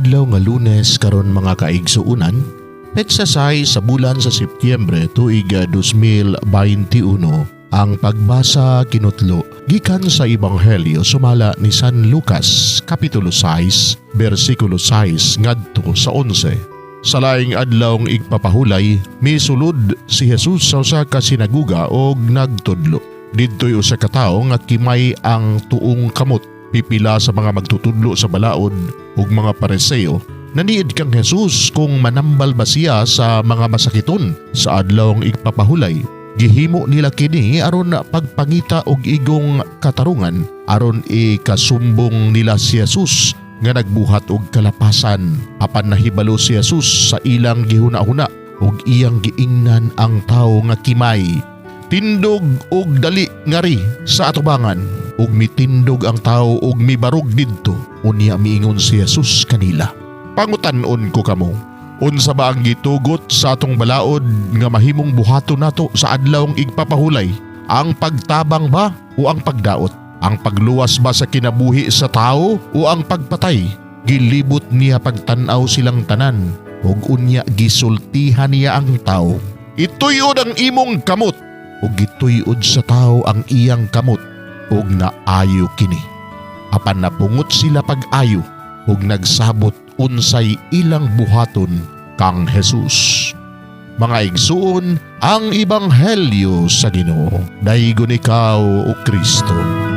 Adlaw nga Lunes karon, mga kaigsuunan, petsa 6 sa bulan sa Setyembre, tuig 2021. Ang pagbasa kinutlo gikan sa Ebanghelyo sumala ni San Lucas, Kapitulo 6, bersikulo 6 ngadto sa 11. Sa laing adlawng igpapahulay, misulod si Jesus sa usa ka sinaguga og nagtudlo. Didto'y usa ka tawo nga kimay ang tuong kamot. Pipila sa mga magtutudlo sa balaod ug mga Pariseo naniid kang Jesus kung manambal ba siya sa mga masakiton sa adlawng igpapahulay. Gihimo nila kini aron pagpangita og igong katarungan, aron ikasumbong nila si Jesus nga nagbuhat og kalapasan. Apan nahibalo si Jesus sa ilang gihuna-huna ug iyang giingnan ang tawo nga kimay, "Tindog og dali ngari sa atubangan." Ug mitindog ang tawo ug mibarog didto. Unya miingon si Jesus kanila, "Pangutan-on ko kamo. Unsa ba ang gitugot sa atong balaod nga mahimong buhaton nato sa adlawng igpapahulay? Ang pagtabang ba o ang pagdaot? Ang pagluwas ba sa kinabuhi sa tao o ang pagpatay?" Gilibot niya pagtan-aw silang tanan ug unya gisultihan niya ang tao, "Ituyod ang imong kamot." Ug gituyod sa tao ang iyang kamot ug naayo kini. Apan napungot sila pag-ayo ug nagsabot unsay ilang buhaton kang Jesus. Mga igsuon, ang Ebanghelyo sa Ginoo. Daygon ikaw, o Kristo.